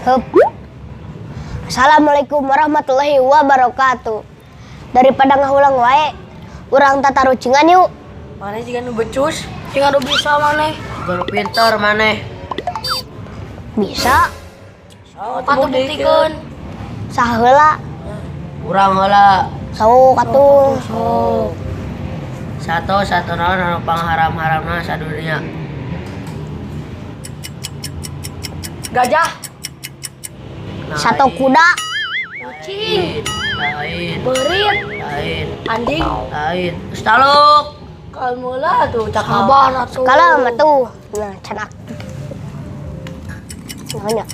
Hup. Assalamualaikum warahmatullahi wabarakatuh. Daripada ngahulang wae, urang tatarucingan yuk. Maneh jiga nu becus? Jiga nu bisa maneh. Jiga nu pinter maneh. Bisa. Atuh buktikeun. Saha heula? Urang heula. Sok atuh. Sok. Sato sato naon anu pangharam-haramna sadunia? Gajah. Sato kuda. Kucing. Lain. Beurit. Lain. Anjing. Lain. Geus taluk. Kalmula tuh cak sabar atuh. Kalem atuh. Nah, canak. Naonnya?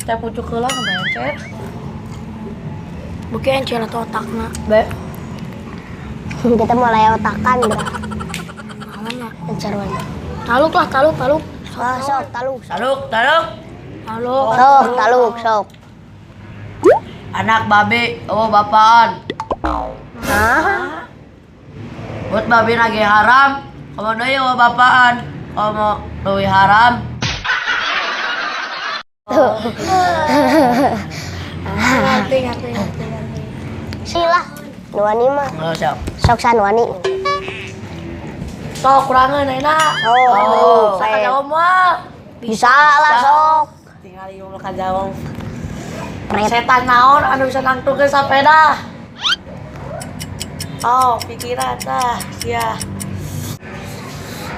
Teh pucuk heula sama encer. Bukan encer atau otakna. Be. Kita mulai otakan dah. Naonnya? Encer mana? Taluk lah, taluk, taluk. Ah, sok taluk. Taluk, taluk. Taluk. Sok taluk, sok. Anak babi, oh bapaan. Hah? Buat babi lagi haram, komo deui oh bapaan. Komo leuwih haram. Ngerti, ngerti, ngerti, ngerti. Silah, nu wani mah. Oh, siap. Sok sanwani. Sok kurangan enak. Oh, Oh. Sok jawab mah. Bisa lah sok. Tinggal ieu mah jawab. Pret. Setan naon anu bisa nangtungkeun sapeda? Oh, pikiran tah, sia.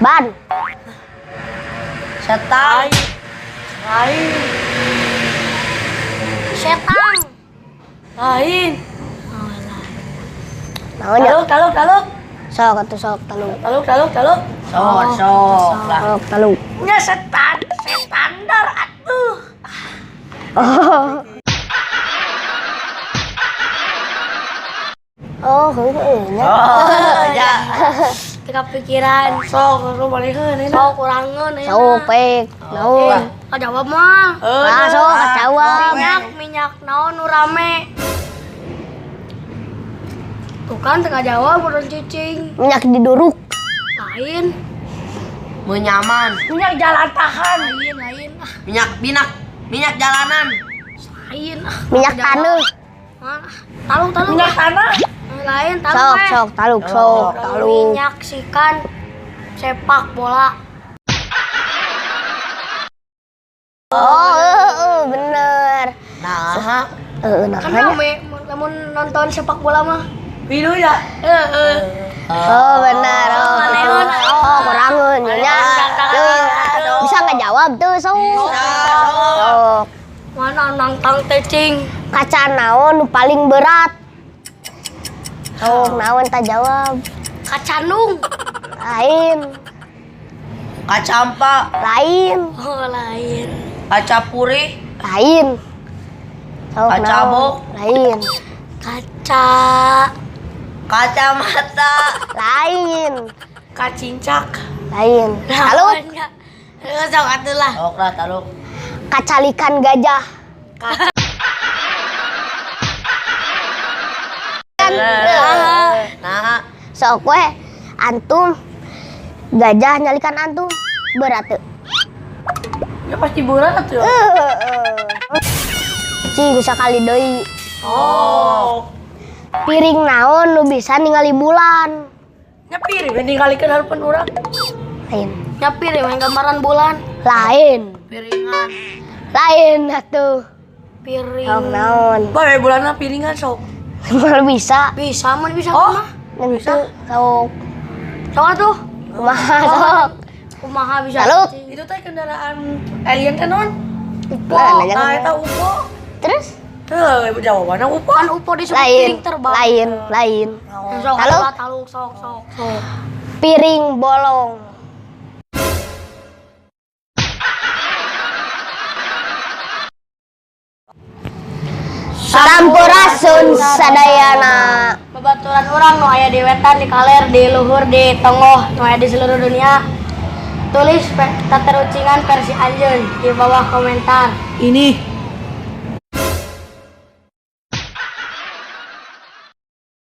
Ban. Setan. Lain. Setan. Lain. Naonnya? Taluk, taluk, taluk. Sok atuh sok taluk. Taluk, taluk, taluk. Sok, sok lah. Sok taluk. Nya setan, standar atuh. Oh. Oh, heueuh nya. Oh, ya. Teka pikiran. Sok, lu baliheun ini. Sok kurangeun ini. Sok pek. Naon? Kajawab mah. Ah, sok kajawab. Minyak, minyak naon nu rame. Tuh kan teka jawab urang cicing. Minyak diduruk. Lain. Menyaman. Minyak jalan tahan. Lain, lain. Ah, Minyak binak, minyak jalanan. lain. Ah, Minyak taneuh. Ah, taluk, taluk. Minyak tanah. Lain, taluk. Sok, sok taluk, sok taluk. Minyak sikan sepak bola. Oh, heeh, bener. Nah, Heeh, nah. Kan rame lamun nonton sepak bola mah. Biru ya? Heeh. Oh, bener. Oh, gitu. Oh, kurangeun nya. Bisa ngejawab tuh, sok. Sok. Mana nangtang tecing. Kaca naon nu paling berat? Sok naon tak jawab. Kacandung. Lain, kacampa, lain, Oh, lain. kaca purih, lain. Sok Kaca naon? bok. Lain, Kaca kacamata, lain, kacincak. lain. Taluk, Sok atuh lah. Sok lah taluk. kacalikan gajah. Nah, Sok we antum gajah nyalikan antum berat tuh. Ya pasti berat atuh. Cing sakali deui. Oh. Piring naon nu bisa ningali bulan? Nya piring we ningalikeun hareupeun urang. Lain. Nya piring we gambaran bulan. Lain. piringan. Lain atuh. Piring. Sok naon? Bae bulanna piringan sok. Mal bisa. Bisa mun bisa oh. Mah. Nentu sok. Sok atuh. Kumaha sok. Kumaha bisa. Taluk. Itu teh kendaraan alien teh non? UFO. Nah, nanya Nah, kan. eta UFO. Terus Heuh, jawabanna UFO. Kan UFO disebut lain, piring terbang. lain, lain. Sok, Taluk. taluk, sok, sok, sok. Piring bolong. Sampurasun sadayana. Babaturan urang nu aya di wetan, di kaler, di luhur, di tonggoh, nu aya di seluruh dunia. Tulis tatarucingan versi anjeun di bawah komentar. Ini.